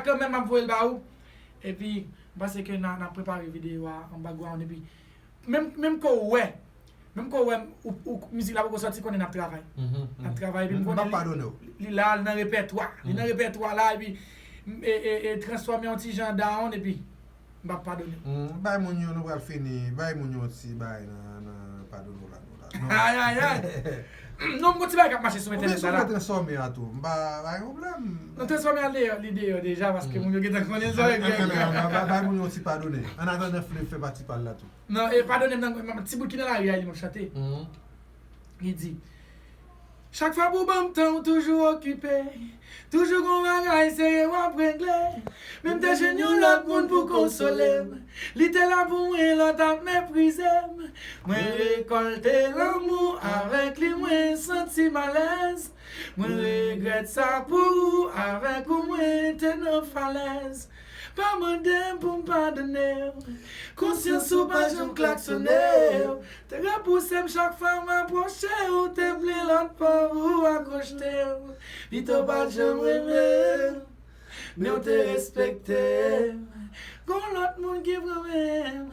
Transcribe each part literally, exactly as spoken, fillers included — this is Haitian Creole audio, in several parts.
Kanmenm, m ap voye l ba ou. Epi, m panse ke n a, n ap prepare videyo a an background. Epi, menm, menm ke w wè, menm ke w wè, ou, ou, mizik la poko sòti, konnen n ap travay. N ap travay, epi m konnen li, li la, li nan repètwa. Li nan repètwa la, epi, e, e, e, transfòme yon ti jan down, epi m p ap padone. Bay moun yo, nou pral fini, bay moun yo ti bay nan, nan padone w la, nou la. Ay, ay, ay. Non, m gon ti bagay k ap mache sou entènèt la. Ou vle transfòme a tou. M pa, pa gen pwoblèm. Non, transfòme a deyò, li deyò deja, paske moun yo gentan konnen sa. Bay moun yo ti padone. Annatandan, Fleuve fè pati pa l la tou. Non, e padone m nan, ti bout ki nan lari a, li m ap chante. Li di, chak fwa pou ban m tan, ou toujou okipe. Toujou gon bagay serye w ap regle. Men m te jwenn yon lòt moun pou konsole m. Li te la pou mwen, lòt ap meprize m. Mwen rekòlte lanmou avèk li, mwen santi m alèz. Mwen regrèt sa pou ou, avèk ou mwen te nan falèz. Pa mande m pou m padone w. Konsyans ou pa janm klaksonnen w. Te repouse m chak fwa m apwoche w. Te vle lòt pòv ou akwochte w. Pito w pa t janm renmen m. Men w te respekte m. Gon lòt moun ki pran men m.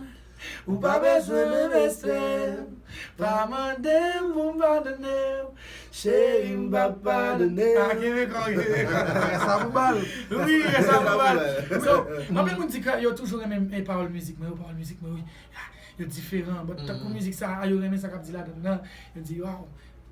Ou pa bezwen menm respè m. Pa mande m pou m padone w. Cheri, m p ap padone w. Ah, kenbe kò, kenbe kò. Rès la pou bal. Wi, rès la pou bal. So, anpil moun di ke yo toujou renmen, eh, pawòl mizik mwen yo, pawòl mizik mwen, wi. Ah, yo diferan, but tankou mizik sa a, yo renmen sa k ap di ladan l nan, yo di, waw,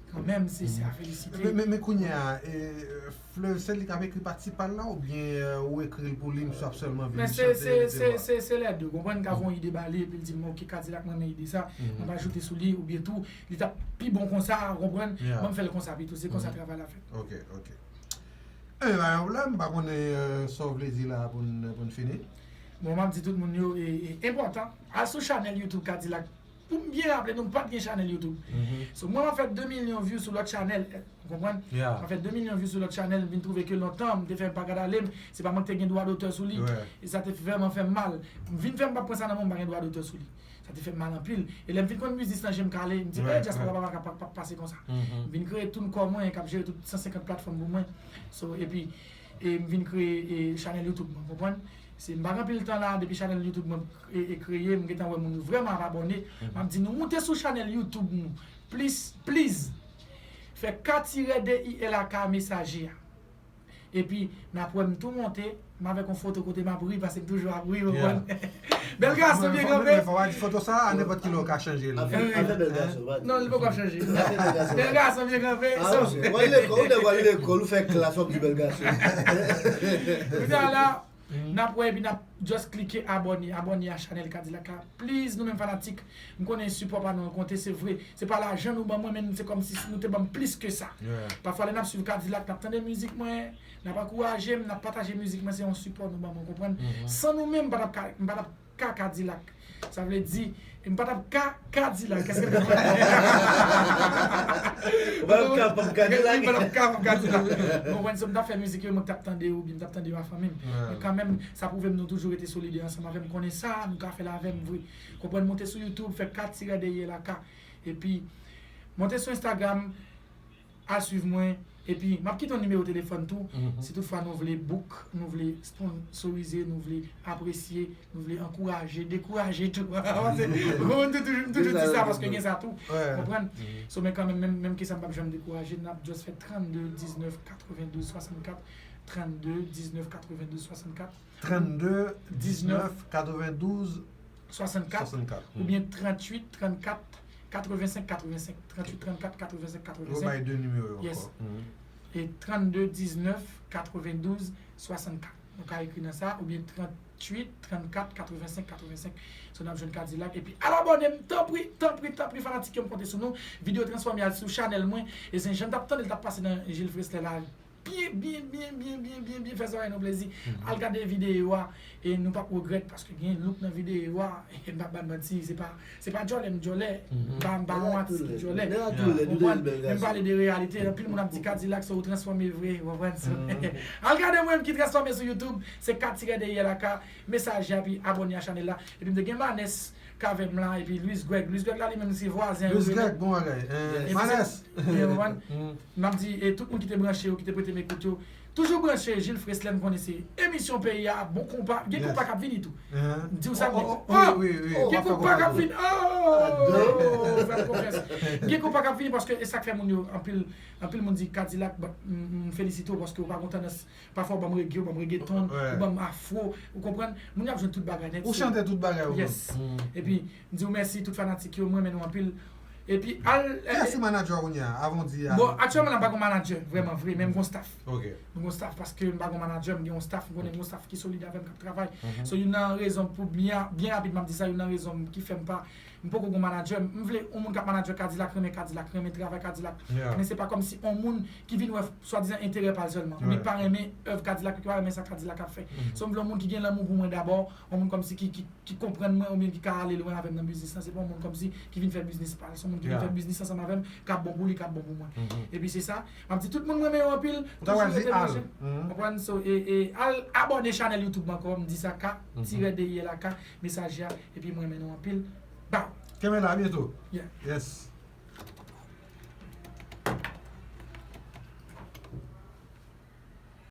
kanmenm, se, se a felisite. Men, men, men kounye a, eh, Fleuve, se li k ap ekri pati pa l la, oubyen, eh, ou ekri l pou li, misye ap sèlman vin chante, se, se, se, se lè de, w konprann, ka voye yon ide ba li, epi l di m, ok, Kadilak, mwen renmen ide sa, mwen va ajoute sou li, oubyen tou, li t ap pi bon konsa, w konprann, ban m fè l konsa pito, se konsa travay la fèt. Ok, ok. Ebyen, pa gen pwoblèm, m pa konnen, eh, sa w vle di la pou n, pou n fini. Bon, m ap di tout moun yo, e, e enpòtan, al sou chanèl YouTube Kadilak. Pou m byen raple nou, m pa t gen chanèl YouTube. So, mwen, m ap fè de milyon view sou lòt chanèl. Ou konprann? M ap fè de milyon view sou lòt chanèl, m vin twouve ke lontan, m te fè m pa gad ale m, se pa mwen ki te gen dwa dotè sou li. E sa te vrèman fè m mal. M vin fè m pa pran sa nan men m, m pa gen dwa dotè sou li. Sa te fè m mal anpil. E lè m vin konn biznis lan, je m kale, m di, eh, dyaspora pa, pa, pa, pa pase konsa. M vin kreye tou kò mwen, k ap jere tout san senkant platfòm pou mwen. So, epi, e m vin kreye, e, chanèl YouTube mwen, konprann? Se, m pa gen anpil tan la, depi chanèl YouTube mwen, e, e, kreye, m gentan wè moun yo vrèman ap abòne. M ap di nou, moute sou chanèl YouTube nou. Plis, please. Fè K tirè D I L A K mesaje a. Epi, n ap wè m tou monte, m avèk yon foto kote m ap ri, paske m toujou ap ri, w konprann? Bèl gason byen kanpe. Fò w di foto sa a, nenpòt ki lè w ka chanje l. Afè bèl gason, pa di. Non, li poko ap chanje. Bèl gason byen kanpe. Ah, ok. W al lekòl, ou nèg w al lekòl, ou fè klas, w ap di bèl gason. Kounye a la, n ap wè epi n ap just klike abòne, abòne a chanèl Kadilak la. Please, nou menm fanatik, m konnen sipò pa nou an konte, se vre. Se pa lajan nou ban mwen, men se kòmsi nou te ban m plis ke sa. Pafwa, lè n ap swiv Kadilak, n ap tande mizik mwen, n ap ankouraje m, n ap pataje mizik mwen, se yon sipò nou ban mwen, w konprann? San nou menm, m pa t ap ka, m pa t ap ka Kadilak. Sa vle di, m pa t ap ka Kadilak. Èske nou konprann? Ou pa t ap ka p ap Kadilak. M pa t ap ka p ap Kadilak. Ou konprann? So, m t ap fè mizik yo, mwen t ap tande yo, oubyen m t ap tande yo a fanmi m. Men kanmenm, sa pwouve m nou toujou rete solide ansanm avè m. Konnen sa, nou ka fè l avè m vre. Konprann, monte sou YouTube, fè K tirè D I L A K. Epi, monte sou Instagram, al swiv mwen. Epi, m ap kite yon nimewo telefòn tou. Si toutfwa nou vle book, nou vle sponsorize, nou vle apresye, nou vle ankouraje, dekouraje tou. Paske, ou konprann, m toujou, m toujou di sa, paske gen sa tou. Konprann? So, men kanmenm, menm, menm ke sa, m p ap janm dekouraje. N ap just fè trannde diznèf katrevendouz swasannkat, trannde diznèf katrevendouz swasannkat. Trannde diznèf katrevendouz swasannkat, oubyen tranntuit trannkat katrevensenk katrevensenk, tranntuit trannkat katrevensenk katrevensenk. Yo bay de nimewo yo ankò. E trannde diznèf katrevendouz swasannkat. Nou ka ekri nan sa, oubyen tranntuit trannkat katrevensenk katrevensenk. So, n ap jwenn Kadilak. Epi, al abòne m, tanpri, tanpri, tanpri, fanatik yo, m konte sou nou. Videyo transfòme al sou chanèl mwen. E se jan n t ap tande l t ap pase nan Gilles Fresley la. Byen, byen, byen, byen, byen, byen, byen fè zòrèy nou plezi. Al gade videyo a, e nou p ap regrèt, paske gen look nan videyo a, e m p ap ba n manti, se pa, se pa djòlè m djòlè, m pa, m pa yon atis ki djòlè. Ou konprann? Men m pale de reyalite, anpil moun ap di Kadilak, se ou transfòme vre, ou konprann? Al gade mwen ki transfòme sou YouTube, se K tirè D I L A K, mesaje a, epi abòne a chanèl la. Epi m te gen Manès k avè m la, epi Louis Greg. Louis Greg la, li menm, se vwazen. Louis Greg, bon bagay. Manès. Ou konprann? M ap di, e tout moun ki te branche yo, ki te prete m ekout yo, Toujou branche Gilles Freslin, konnen se emisyon peyi a, bon konpa, gen Yes. konpa k ap vini tou. Hein? Di w sa, Oh, men, oh, ah! oh, oui, oui. Oh, Gen w ap fè konpa k ap konpa vini. Oh! Fè m konfyans. Gen konpa k ap vini paske e sa k fè moun yo anpil, anpil moun di Kadilak, but m m felisite w paske w pa gon tandans, pafwa w ban m reggae, w ban m reggaeton, Ouais. w ban m afro, ou konprann? Moun yo ap jwenn tout bagay nèt. Ou chante tout bagay ou menm. Yes. Epi, m di w mèsi tout fanatik yo, m renmen nou anpil. Epi, al. Kiyès ki manager ou kounye a? Avan w di a. Bon, aktyèlman la m pa gon manager, vrèman vre, men m gon staff. Ok. M gon staff paske m pa gon manager, m gen yon staff, m konnen m gon staff ki solid avè m k ap travay. So youn nan rezon pou byen, byen rapid m ap di sa, youn nan rezon ki fè m pa, m poko gon manager, m vle yon moun k ap manager Kadilak, renmen Kadilak, renmen travay Kadilak. Yeah. Men se pa kòmsi yon moun ki vin wè swadizan enterè pa l sèlman. Oubyen Ouais. Ki pa renmen èv Kadilak, ki pa renmen sa Kadilak ap fè. So m vle yon moun ki gen lanmou pou mwen dabò, yon moun kòmsi ki, ki, ki konprann mwen oubyen ki ka ale lwen avè m nan biznis lan. Se pa yon moun kòmsi ki vin fè biznis pa l. Se yon moun ki vin Yeah. Fè biznis ansanm avè m, k ap bon pou li, k ap bon pou mwen. Epi se sa. M ap di tout moun mwen renmen yo anpil. Ou ta pral Toujou di rete al. branche. Konprann? So, e, e, al abòne chanèl YouTube mwen ankò, m di sa K, tirè D I L A K, mesaj ya, epi mwen renmen nou anpil. Bow! Kenbe la, a byento. Yeah. Yes.